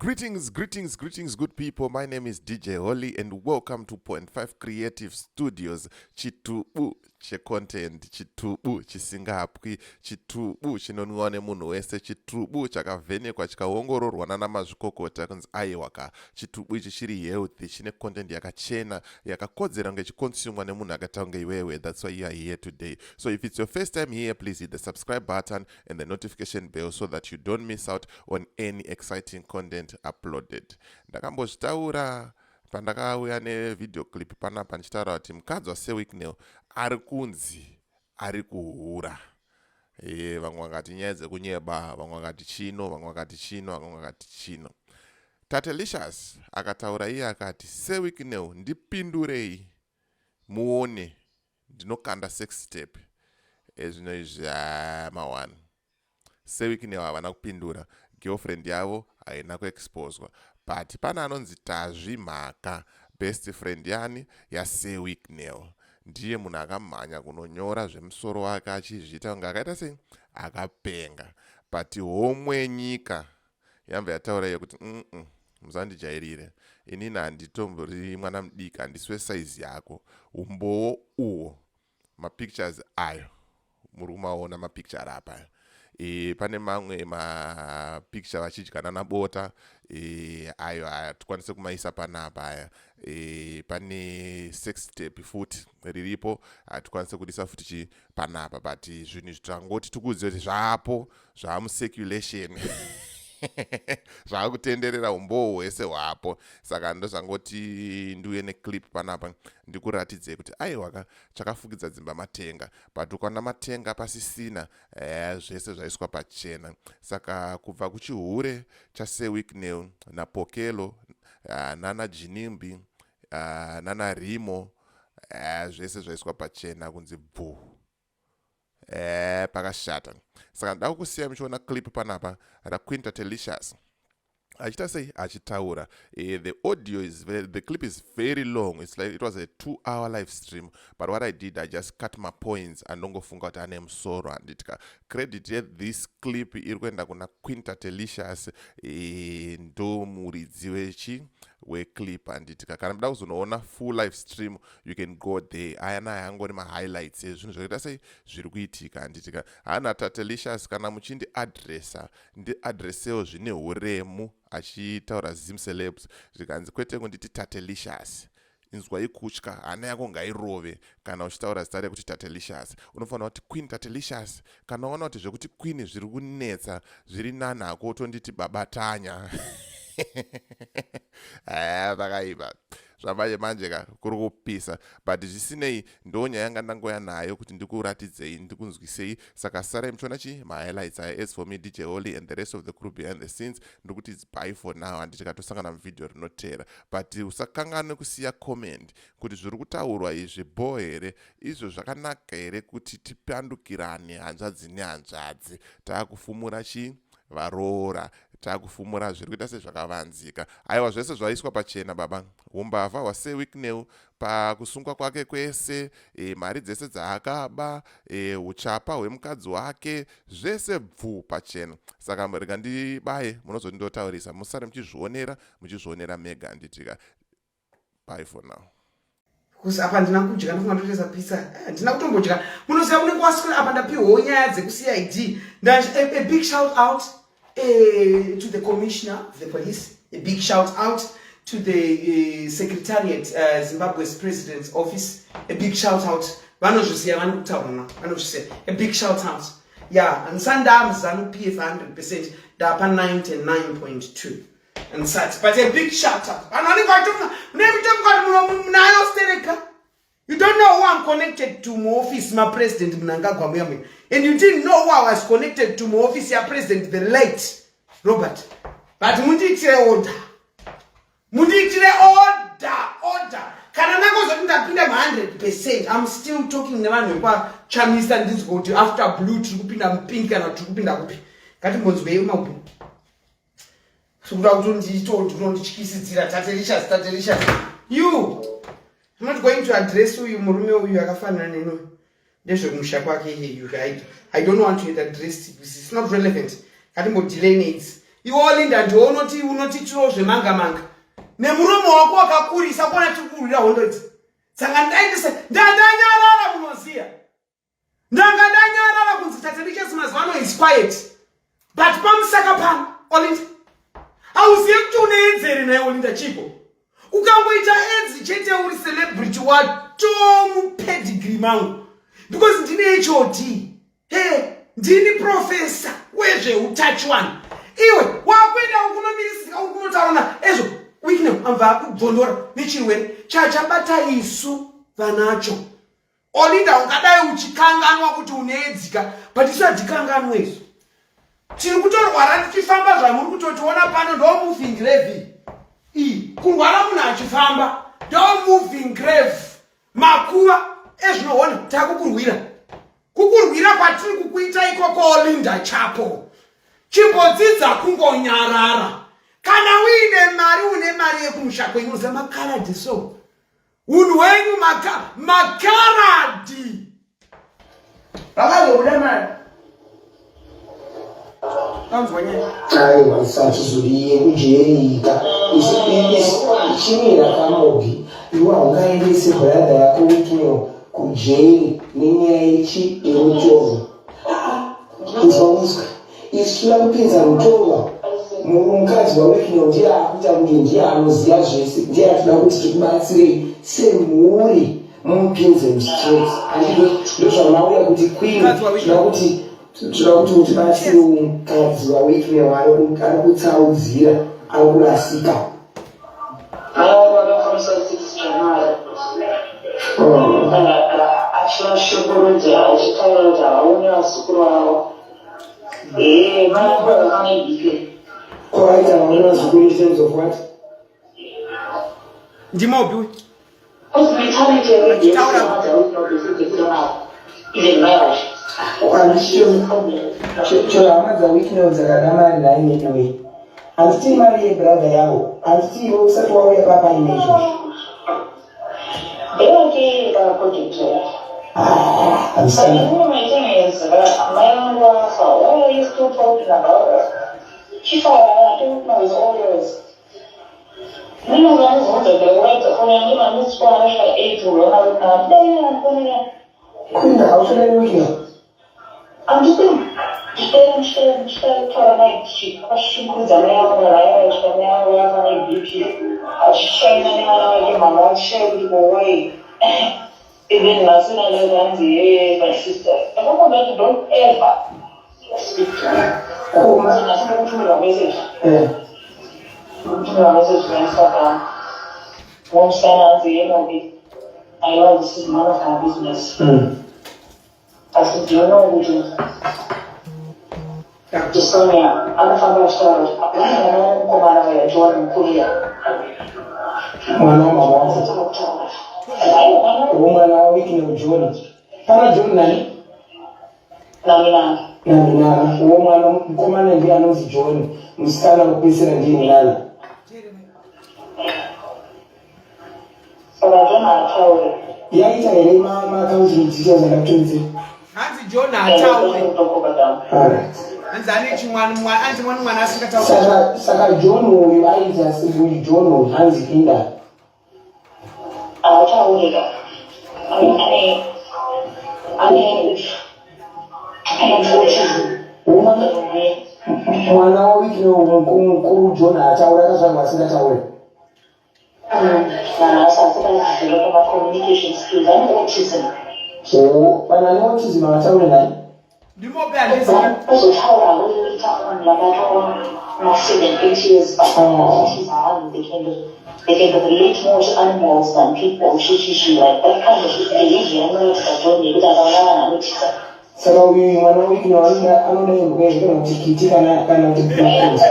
Greetings, greetings, greetings, good people. My name is DJ Holly, and welcome to Point 5 Creative Studios. Chitubu checontent, chitubu chisingapwi, chitubu chinonwiwa nemunhu wese, chitubu chakavhenekwa chikaongororwa nana mazvikokota kunzi aiwa ka, chitubu ichi chiri healthy, chine content yakachena, yakakodzera kunge chiconsumwa nemunhu akaita kunge iwewe. That's why you are here today. So if it's your first time here, please hit the subscribe button and the notification bell so that you don't miss out on any exciting content uploaded. Ndakambozvitaura pandakauya nevideo clip panapa ndichitaura kuti mukadzi waSir Wicknell ari kunzi ari kuhura. Vamwe vakati nyaya dzekunyeba, vamwe vakati chino, vamwe vakati chino, vamwe vakati chino. Tatelicious akataura iye akati, "Sir Wicknell, ndipindurei muone ndinokanda sex tape." Ezvino izvi ma1 Sir Wicknell havana kupindura, girlfriend yavo haina kuexposwa, but pane anonzi Tazvi Mhaka, best friend yani yaSir Wicknell, ndiye munhu akamhanya kunonyora zvemusoro wake achizviita kunge akaita sei, akapenga. But homwe nyika yambva yataura iye kuti, Musandijairire, inini handitombori mwana mudiki, handisi wesaizi yako. Umbowo uhwo, mapictures ayo muri kumaona, mapicture apa." Pane mamwe mapicture vachidyana nabota, ayo hatikwanise kumaisa panapa aya. Pane sex tape futi riripo, hatikwanise kurisa futi chi panapa, but zvinhu izvi tangoti tikuzive kuti zvapo, zvaamucirculation, zvaakutenderera, umbowo hwese hwapo. Saka ndozvangoti ndiuye neclip panapa ndikuratidzei kuti aiwaka, chakafukidza dzimba matenga, but ukaona matenga pasisina, zvese zvaiswa pachena. Saka kubva kuchihure chaSir Wicknell naPokelo, nana Ginimbi, nana Rimo, zvese zvaiswa pachena kunzi bvu. Pakashata. Saka ndada kusiya muchiona clip panapa raQueen Tatelicious achiita sei, achitaura. The audio is very, the clip is very long. It's like it was a 2-hour live stream, but what I did, I just cut my points andongofunga kuti ane musoro, handitya. Credit yethis clip iri kuenda kuna Queen Tatelicious, ndo muridzi wechi weclip, handitika. Kana muda kuzonoona full live stream, you can go there. Aya naya angori mahighlights ezvinhu zvakaita sei, zviri kuitika, handitika. Hana Tatelicious, kana muchindiadresa, ndiadresewo zvine uremu, achitaura Zim celebs, zvikanzi kwete kunditi Tatelicious. Inzwai kutya, hana yako ngairove kana uchitaura zita rekuti Tatelicious. Unofanira kuti Queen Tatelicious. Kana waona kuti zvekuti Queen zviri kunetsa, zviri nani hako utonditi Baba Tanya. Aya pakaipa zvamanje manje ka, kuri kupisa. But zvisinei, ndo nyaya yanga ndangoya nayo kuti ndikuratidzei, ndikunzwisei. Saka sarai muchiona chi mahighlights aya. As for me, DJ Holly, and the rest of the crew behind the scenes, ndikuti it's bye for now, handiti? Katosangana muvhidhiyo rinotera, but usakanganwe kusiya comment kuti zviri kutaurwa izvi bo here, izvo zvakanaka here, kuti tipandukirane hanzvadzi nehanzvadzi. Taakufumura chi varoora, taakufumura zviri kuita sezvakavanzika. Aiwa, zvese zvaiswa pachena baba. Umbavha hwaSir Wicknell, pakusungwa kwake kwese, mari dzese dzaakaba, uchapa hwemukadzi wake, zvese bvu pachena. Saka rega ndibaye, munozoti ndotaurisa, musare muchizvionera, muchizvionera mega, handitika? Bye for now. Kuzi apa ndina kudya, ndofunga ndotesa pizza. Handina kutombodya. Munoziva kunenge waswera apa, ndapiwawo nyaya dzekuCID. A big shout out to the commissioner of the police, a big shout out to the secretariat, Zimbabwe's president's office, a big shout out. Vanozviziva, vani kutaura navo vanozviziva. A big shout out. Ya, handisati ndamuZANU PF 100%, ndapa 99.2 and such, but a big shout out. Vanhu vanenge vachitofunga munenge munayo stereka. You don't know who I'm connected to muoffice mapresident Mnangagwa muya muya, and you didn't know who I was connected to muoffice yapresident the late Robert. But mundiitire order, mundiitire order, order. Kana ndangozoti ndapinda mu100%, I'm still talking nevanhu vekwaChamisa, ndinzwa kuti after blue tiri kupinda mupink kana tiri kupinda kupi. Ngatimbonzwei maupi sikuda kutondityisidzira. Tatelicious, Tatelicious, you, I'm not going to address uyu murume uyu akafanana neno, ndezvekumusha kwake iyeyu. I don't want to address it because it's not relevant. Ngatimbodelay needs. Iwe Olinda ndiwe unoti unotitirawo zvemanga manga. Nemuromo wako wakakurisa kuona tiri kurwira hondo idzi. Saka ndaindise ndandanyarara munoziya. Ndanga ndanyarara kunzi Tatelicious mazuva ano is quiet. But pamusaka pano Olinda. Hauziye kuti une edzere naye Olinda chipo. Ukangoita edzi chete uri celebrity watomu pedigree mangu. Because ndine HOD. Hey, ndini professor wezveutachiwana. Iwe wakuenda ukunomirisika ukunotaura ezvo Wicknell amva akubvondora nechirwere chachabata isu vanacho. Olinda ungadai uchikanganwa kuti uneedzika but isu hatikanganwe isu. Tiri kutorwara tichifamba zvamuri kutotiona pano ndo moving grave iyi. Kurwara munhu achifamba ndo moving grave. Makuva ezvinoona takukurwira. Kukurwira kwatiri kukuita ikoko Olinda Chapo. Chimbodzidza kungonyarara. Kana uine mari une mari yekumusha kwenyu unoziva makaradhi so. Unhu hwenyu maka makaradhi. Vakazobuda mari. Tanzwa nyaya. Aiwa isachizodiye kujerika ichimira kamogi iwe haungaendese brother yako Wicknell kujeri nenyaya yechi yemutorwa inzwa uzwe isu tinoda kupinza mutorwa mukadzi waWicknell ndiye akuita kunge ndiye anoziva zvese ndiye atoda kuti tikubatsirei semhuri mupinze mustreet andito ndozvamauya kuti queen tinoda kuti tinoda kuti mutibatsire mukadzi waWicknell ari kutsaudzira ari kurasika. Achivashungurudza achitaura kuti havaoni vazukuru vavo. Ee, mai vangu vane BP. Ko aita vaone vazukuru in terms of what? Ndimobi uyu. Because mentality already is even marriage. Chero hama dzaWicknell dzakada mari nhai anyway. Handiti mari yebrother yavo. Handiti iwe usati wauya papa ine izvozvo. They okay project. Ah, But you know my thing is, mai vangu vafa. Why are you still talking about her? Chifa, I don't know, it's all yours. Queen hautoda Wicknell. Even nhasi nandanzi hey my sister ndakamuudza kuti don't ever speak to me. Koma. So nhasi ndikutumira message. Eh. Ndikutumira message paInstagram. Musikana hanzi hey Mobi, I know this is none of my business. Asi do you know kuti Kuti Sonia anofamba achitaura kuti hapana mwana wemukomana uya John Mukuria. Mwana wamama wako. Aiwa Mwana waWicknell John. Pana John nani? Naminana. Naminana. Uwo mwana mukomana ndiye anonzi John. Musikana wekupedzisira ndiye Minana. Saka John haataure. Yaita here ma accounting details andakutumidzira? Hanzi John haataure. Alright. Hanzi ane chimwana mwana hanzi mwana mwana asingatauri. Saka saka John uyu aita uyu John uyu hanzi inda. Haataure ka. Ane ane ane autism. Mwana mwana waWicknell mukuru John haataure akazvarwa asingataure. So vanhu vane autism havataure naye. Ndimope handisi. They can relate more to animals than people. She, she, she, like that kind of behavior. Saka uyu mwana waWicknell anoda anoda imbwa here kana kuti kiti kana kana kuti black.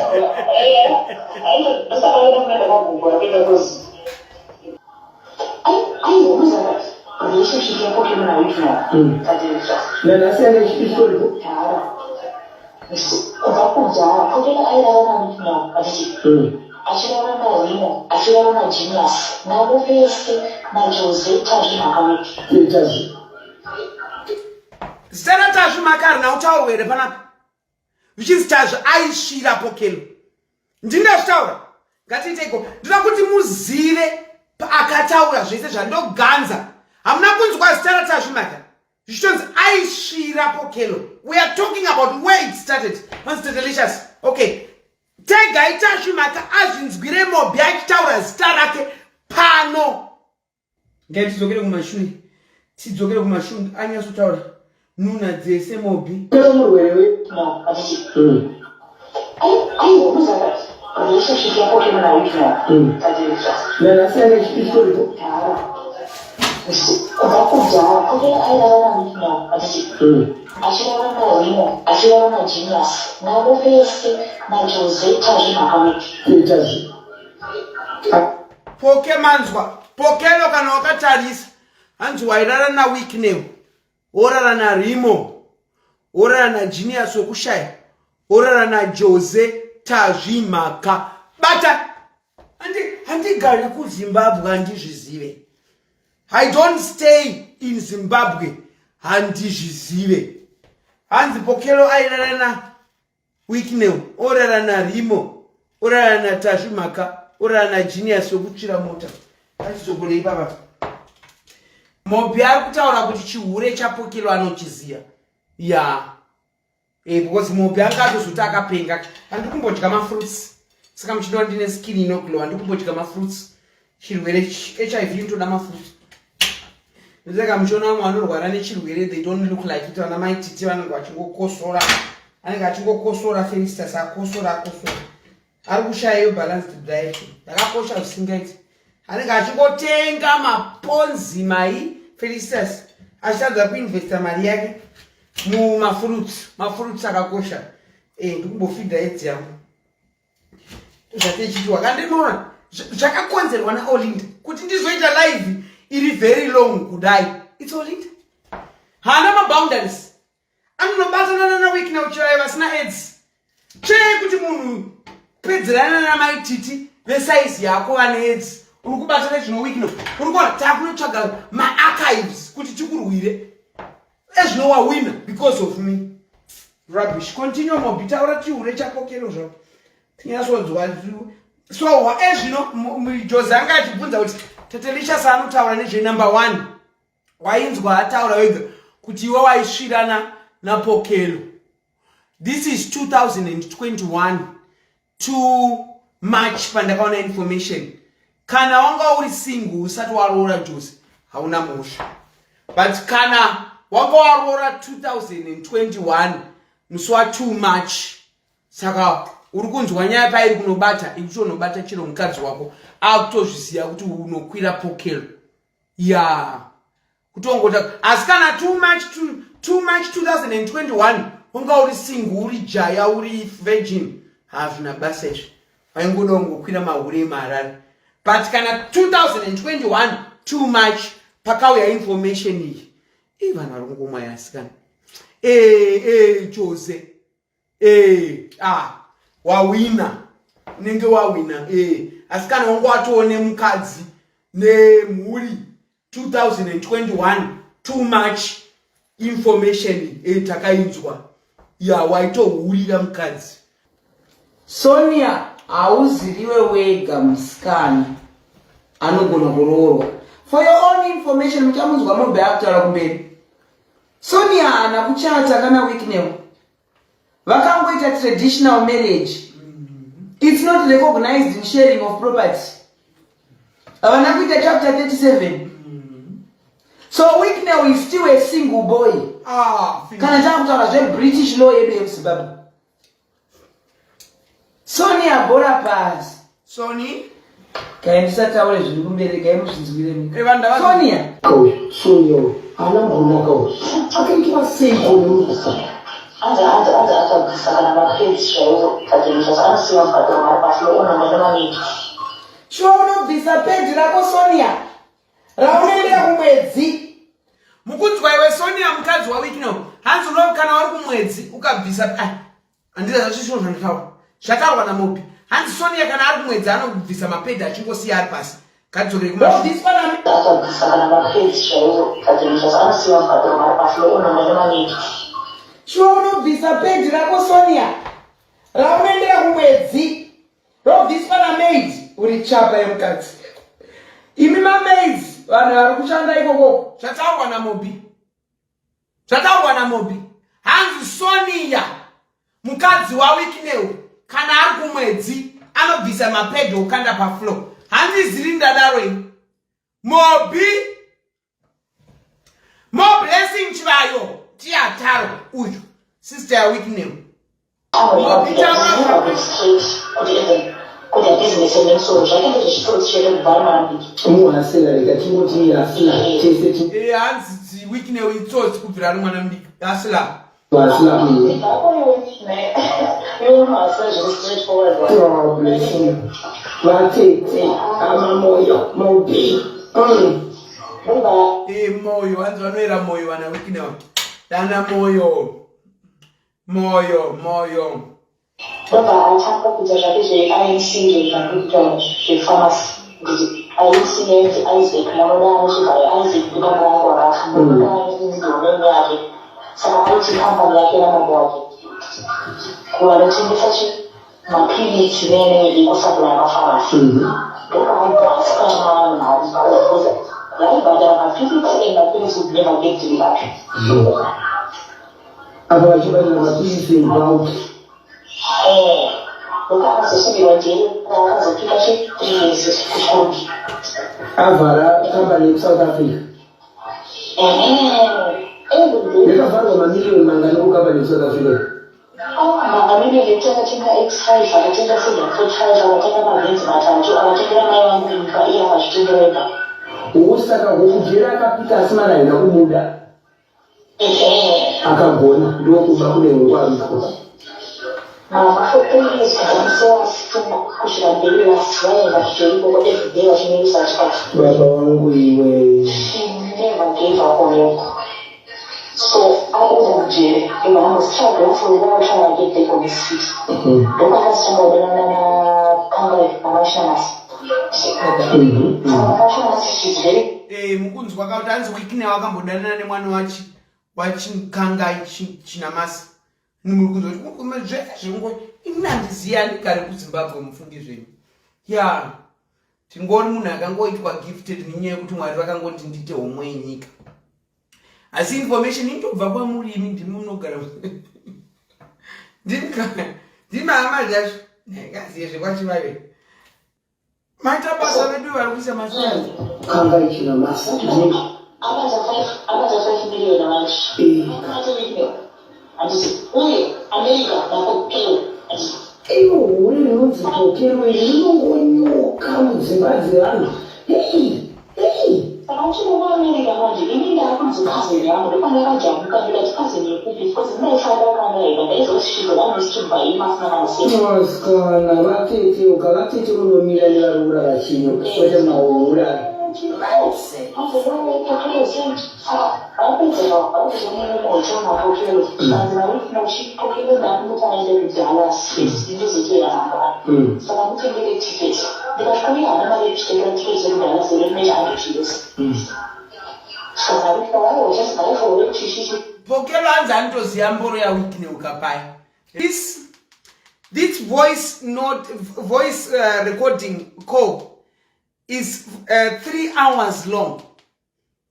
Nanhasi yanga ichitoripo. Kubva kudhara Pokela airara naWicknell achiti achirara naRimo achirara naGenius navo vese naJose Tazvi Iye Tazvi. Zita raTazvi Maka harina kutaurwa here panapa? Zvichinzi Tazvi aisvira Pokelo. Ndindazvitaura. Ngatiiteiko. Ndoda kuti muzive akataura zvese zvandoganza. Hamuna kunzwa zita raTazvimaka. Zvichitonzi aisvira Pokelo. We are talking about where it started. Hanzi Tatelicious. Okay. Tegai Tazvimaka azvinzwire Mobi achitaura zita rake pano. Ngatidzokere kumashure. Tidzokere kumashure anyatsotaura nuna dzese Mobi. Kero murwere we. No, handiti. Aiwa, unoziva relationship yaPokelo naWicknell. Tatelicious. Nanhasi yanga ichitoripo. Kudhara. Kubva kudhara, Pokelo airara naWicknell, handiti. Achirara naRimo, achirara naGenius, navo vese naJose Tazvimaka wepi. Kuita zvi. Poke manzwa. Pokelo kana wakatarisa. Hanzi wairara naWicknell. Worara naRimo. Worara naGenius wekushaya. Worara naJose Tazvimaka. Bata. Handigari kuZimbabwe handizvizive. I don't stay in Zimbabwe handizvizive. Hanzi Pokelo airara na Wicknell, orara naRimo, orara naTazvimaka, orara naGenius wekutsvira mota. Ngatizokorei baba. Mobi ari kutaura kuti chihure chaPokelo anochiziya. Ya. Eh, because Mobi anga atozoti akapenga. Handikumbodya mafruits. Saka muchindiona ndine skin inoglow, handikumbodya mafruits. Chirwere HIV inotoda mafruits. Saka muchiona vamwe vanorwara nechirwere they don't look like it. Vana mai Titi vanenge vachingokosora. Anenge achingokosora Felicitas akosora akosora. Ari kushaya iyo balanced diet. Yakakosha zvisingaiti. Anenge achingotenga maponzi mai Felicitas achitadza kuinvesta mari yake mumafruits. Mafruits akakosha. Eh, ndikumbofidha edzi yangu. Zvatichiitwa kandinoona zvakakonzerwa naOlinda kuti ndizoita live iri very long kudai. It's Olinda. Haana maboundaries. Anonobatana nana Wicknell Chivayo vasina AIDS. Tsvee kuti munhu pedzerana namai Titi vesaizi yako vane AIDS. Uri kubata nezvino Wicknell. Uri kuona takunotsvaga maarchives kuti tikurwire. Ezvino wawina because of me. Rubbish. Continue Mobi. Taura chihure chaPokelo zvako. Tinyatsonzwa. So ezvino Jose anga achibvunza kuti Tatelicious anotaura nezve number 1. Wainzwa ataura wega kuti iwe waisvirana naPokelo. This is 2021 to March pandakaona information. Kana wanga uri single usati waroora Jose hauna mhosva. But kana wanga waroora 2021 musi wa 2 March, saka uri kunzwa nyaya pairi kunobata, ikutonobata chero mukadzi wako akutozviziva kuti unokwira Pokelo. Ya, kutongota. Asi kana 2 March, 2 March 2021 wanga uri single, uri jaya, uri virgin, hazvina basa izvi. Vaingoda kungokwira mahure emuHarare. But kana 2021 2 March pakauya information iyi, ii vanhu vari kungomwa yasikana. Jose. Wawina. Unenge wawina. Asi kana wanga watoone mukadzi nemhuri 2021 2 March information takainzwa. Ya, waitohurira mukadzi. Sonia, hauziriwe wega musikana anogona kuroorwa. For your own information, muchamunzwa Mobi akutaura kumberi. Sonia haana kuchata kana Wicknell. Vakangoita traditional marriage. It's not recognized in sharing of property. Havana kuita chapter 37. So Wicknell is still a single boy. Kana takutaura zveBritish law yedu yemuZimbabwe. Sonia bhora pasi. Sony? Kai ndisataure zviri kumberi, kai muzvinzwire mi. Eh, vanhu ndava- Sonia. Kauyu, Sonia uyu. Haana mbonaka uyu. Akaitwa seiko nemurume? Anzi akabvisa kana mapads chaiwo Tatelicious, anosiya mubhadharo mari pafloor unonga nemamedu. Shuwa unobvisa pad rako Sonia. Raunoendera kumwedzi. Mukunzwa iwe Sonia mukadzi waWicknell. Hanzi uno kana uri kumwedzi ukabvisa handira zvasvisvo zvandataura. Zvataurwa naMobi. Hanzi Sonia kana ari kumwedzi anobvisa mapedhi achingosiya ari pasi. Ngatidzokere kumashure. Wobviswa na Akabvisa kana mapads chaiwo Tatelicious, anosiya mubhadharo mari pafloor unonga nemamedu. Shuwa unobvisa pad rako Sonia. Raunoendera kumwedzi. Robviswa namaid uri chapa yemukadzi. Imi mamaids vanhu vari kushanda ikoko. Zvataurwa naMobi. Zvataurwa naMobi. Hanzi Sonia mukadzi waWicknell kana ari kumwedzi anobvisa mapedhi okanda pafloor. Hanzi ziri ndadaro ini. Mobi More blessing Chivayo tiyataro uyu sister ya Wicknell. Hanzi Wicknell itsotsi kubvira ari mwana mudiki asila. Vatete amamoyo mobi. Eh, moyo hanzi vanoera moyo vana wikina dana moyo moyo moyo Ndobva atanga kuita zvake zveINC izvo zvandiri kutaura zvepharmacy nditi INC yainzi Isaac munoda anechivhayo Isaac ndibaba vangu vakafa munoda ane domain yake saka aiti company yake namambo wake kuvanotengesa chi mapiritsi nene ekusaplaya mapharmacy ndopaaibatsira vanhu mari because vaibhadhara mapiritsi and mapiritsi would never get delivered. Apa vachibhadhara mapiritsi in bulk. Eh, akazosungirwa jeri akazopika chi 3 years kuchikurubi. Avhara kambani yekuSouth Africa. Eh, Yakavharwa mamiriyoni mangani kukambani yekuSouth Africa? Mamiriyoni ekuti akatenga X5, akatenga 745, akatenga mavhenzi matatu, akatengera mai vangu imba, iye akazvitengera ega. Saka kujeri akapika asi mari haina kubuda. Akagona ndokuba kune ungwaru ikoko. Mama for three years kubva musi wasungwa kusvika mberi last vaenda kujeri ikoko everyday vachinoisa chikafu. Baba wangu iwe. She never gave up on him. So abuda mujeri ndobva ambostruggle for a while trying to get back on his feet. Ndopakasungwa kudanana naKangai naMashamasi. Saka Mashamasi she's very Eh, mukunzwa ka kuti hanzi Wicknell akambodanana nemwana wachi wachikangai chinamasa muri kunzwa kuti zvese zvingo ini handizivi andigare kuzimbabwe mufungi zvenyu ya tingori munhu akangoitwa gifted nenyaya yekuti mwari vakangoti ndiite homwe yenyika asi information inotobva kwamuri imi ndimi munogara ndimi hama dzacho ndingazive zvekwachivayo maita basa vedu vari kuisa mashares Kanga ichina masa. Abata 5 abata 5 million manje. Abata million. Handiti uye America napokelo. Handiti Iro hure rinonzi pokero iri rinongonyoka mudzimba dzevanhu. Hei, hei. Saka uchiri kuAmerica manje ini ndakunzi cousin yangu ndopandakajamuka ndikati cousin yekupi because ndaifarira kanga ega ndaiziva kuti she's the one who stood by him asina kana cent. Asikana vatete ukavatete munomira nevaroora vachinyo kwete mahure. Pokelo hanzi anotoziva mboro yaWicknell Kapaya. This, this voice note, voice recording call is 3 hours long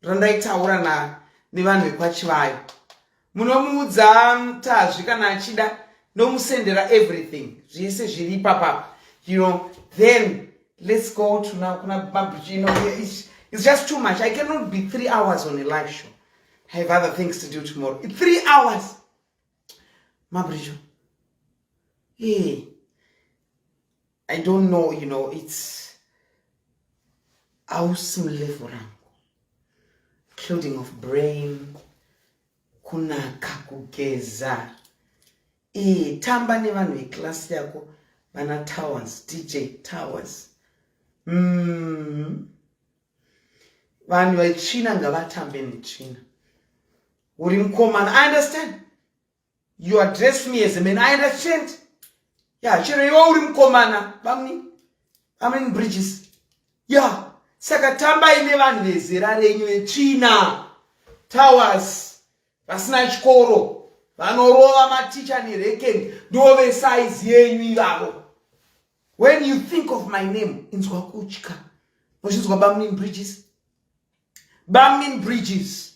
randaitaura na nevanhu vekwachivayo munomuudza tazvi kana achida ndomusendera everything zvese zviri ipapapa you know then let's go to now kuna mabridge you know it's, it's just too much i cannot be 3 hours on a live show i have other things to do tomorrow 3 hours mabridge hey I don't know, you know, it's hausi mulevel rangu including of brain kunaka kugeza e tamba nevanhu veklasi yako vana towers dj towers Vanhu vetsvina ngavatambe netsvina uri mukomana i understand you address me as a man i understand ya chero iwe uri mukomana bamni bamni bridges ya saka tambai nevanhu vezera renyu vetsvina towers vasina chikoro vanorova maticha nerekeni ndivo vesaizi yenyu ivavo. When you think of my name, inzwa kutya. Muchinzwa Bamnin Bridges? Bamnin Bridges.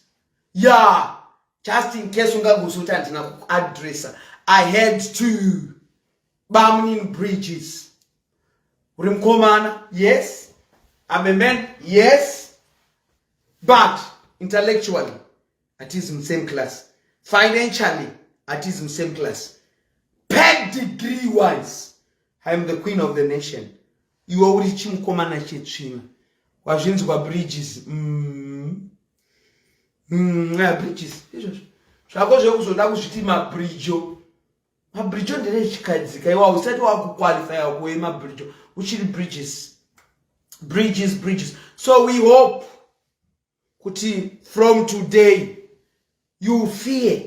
Yeah. Just in case ungagozoti handina kuaddressa. I had to. Bamnin Bridges. Uri mukomana? Yes. I'm a man? Yes. But intellectually, hatizi musame class. Financially, hatizi musame class. Pedigree wise, I am the queen of the nation. Iwe uri chimukomana chetsvina. Wazvinzwa Bridges? Yeah, Bridges. Izvozvo. Zvako zvekuzoda kuzviti mabridjo. Mabridjo nderechikadzika. Iwe hausati wakuqualifya kuve mabridjo. Uchiri Bridges. Bridges, Bridges. So we hope kuti from today you fear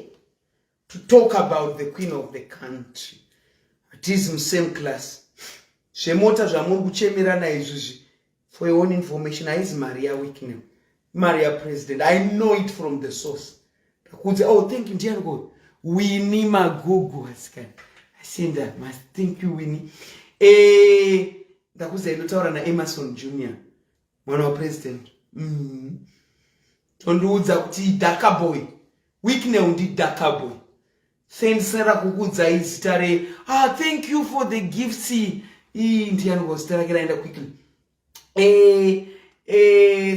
to talk about the queen of the country. Hatizi musame class. Zvemota zvamuri kuchemerana izvizvi, for your own information, haizi mari yaWicknell, mari yapresident. I know it from the source. Ndakudza. Oh, thank you. Ndiani ko? Winnie Magugu. Asikana asinda mas. Thank you, Winnie. Ndakudza, ndotaura naEmerson Junior, mwana wapresident. Tondiudza kuti Dhaka Boy, Wicknell ndi Dhaka Boy. Sendisera kukudzai zita re. Ah, thank you for the gifts. Ndiani ko? Zita rake raenda quickly.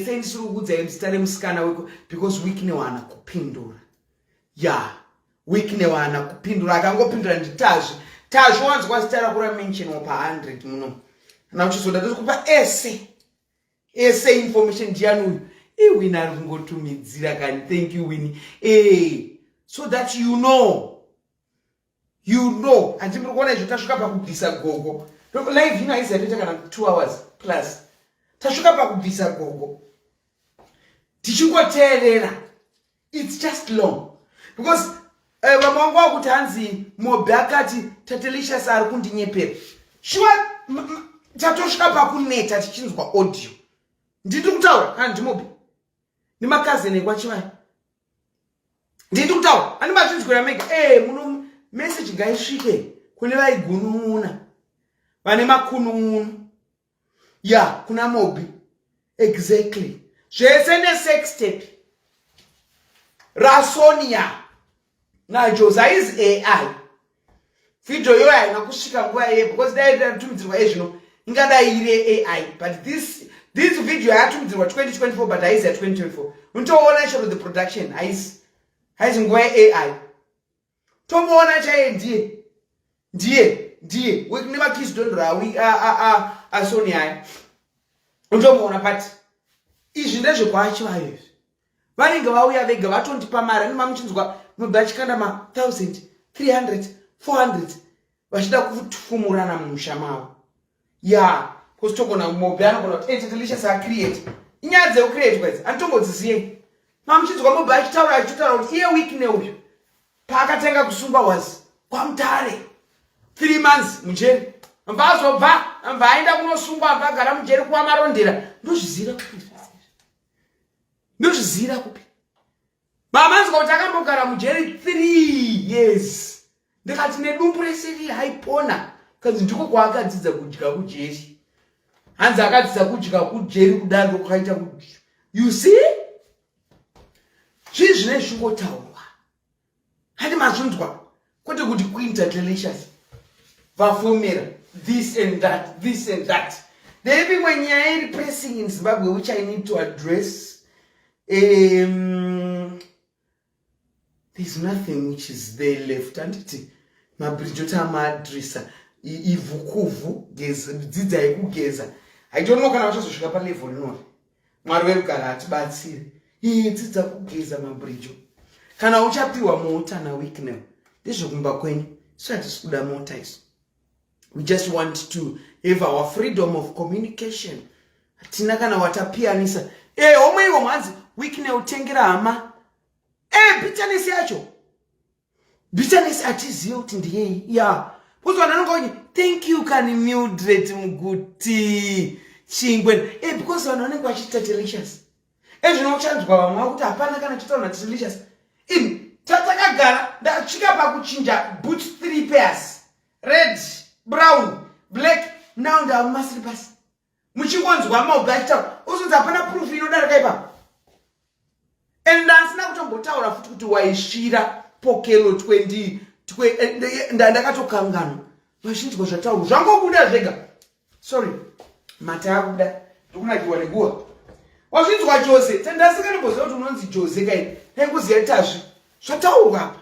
Sendisiri kukudzai zita remusikana weko because Wicknell haana kupindura. Ya, Wicknell haana kupindura. Akangopindura nditazvi. Tazvi, wanzwa zita rako ramentionwa pa100 muno. Kana uchizoda, tokupa ese ese information. Ndiani uyu? Iwini ari kungotumidzira kani. Thank you, Winnie. So that you know, you know. Handiti muri kuona izvo? Tasvika pakubvisa gogo. Live ino haizi yatoita kana 2 hours plus. Tasvika pakubvisa gogo tichingoteerera. It's just long because vamwe vangu vakuti hanzi Mobe akati Tatelicious ari kundinyepera. Shuwa, tatosvika pakuneta tichinzwa audio. Ndiri kutaura kana ndiMobe nemakazeni ekwaChivai? Ndiri kutaura ani? Machinzwira mega. Muno message ngaisvike kune vaigunun'una, vane makunun'unu. Ya, kuna Mobi exactly, zvese nesex tape raSonia naJose. Haizi AI video iyoyo, haina kusvika nguva iye because dai yatumidzirwa ezvino ingadai iri AI, but this video yatumidzirwa 2024, but haizi ya2024. Unotoona chero the production haisi nguva yeAI. Tomuona chaiye, ndiye, ndiye, ndiye nemakisdondoro aSonia aya, unotomuona. But izvi ndezvekwaChivayo izvi. Vanenge vauya vega vatondipa mari. Anima muchinzwa mubva achikanda ma1000, 300, 400, vachida kufumurana mumusha mavo. Ya, kusitogona Mobe anogona kuti Tatelicious acreate. Inyaya dzekucreate idzi anditombodziziyei. Mamuchinzwa Mobe achitaura, achitotaura kuti iye Wicknell uyu paakatanga kusungwa was kwaMutare, 3 months mujeri, mbva azobva, mbva aenda kunosungwa, mbva agara mujeri kuva Marondera. Ndozvizira kupi? Ndozvizira kupi? Mamanzwa kuti akambogara mujeri 3 years. Ndikati nedumbu resiri haipona kanzi ndiko kwaakadzidza kudya kujeri. Hanzi akadzidza kudya kujeri kudaro kwakaita. You see, zvii zvine zvingotaurwa handi mazvinzwa, kwete kuti Queen Tatelicious vafomera this and that, this and that. Ndeipi imwe nyaya iri pressing in Zimbabwe which I need to address? There's nothing which is there left. Handiti mabridge oti amaadresa ivhu kuvhu, dzidzai kugeza. Haitono kana vachazosvika palevel inori. Mwari werugara atibatsire. Iye, dzidza kugeza, mabridjo. Kana uchapiwa mota naWicknell, ndezvekumba kwenyu. Isu hatisi kuda mota isu. We just want to have our freedom of communication. Hatina kana watapiyanisa. Homwe iwo mhanzi Wicknell tengera hama. Bitterness yacho, bitterness hatizive kuti ndiyei. Ya, because vanhu vanonga kuti thank you kani Mildred Muguti Chingwe. Because vanhu vanenge vachiti Tatelicious ezvino, uchanzwa vamwe vakuti hapana kana chitaura naTatelicious. Ini tatakagara, ndasvika pakuchinja boots, three pairs, red, brown, black. Now ndamumasiripasi muchingonzwa maubve achitaura, uzonzi hapana proof inodarika ipapo. And ndasina kutombotaura futi kuti waisvira Pokelo 20. Ndakatokanganwa vazhinzwa zvataurwa, zvangobuda zvega. Sorry, mata akubuda, ndikunakiwa nekuwa. Wazvinzwa, Jose? Tandasikanomboziva kuti unonzi Jose kai, ndaingoziva tazvi zvataurwa apa.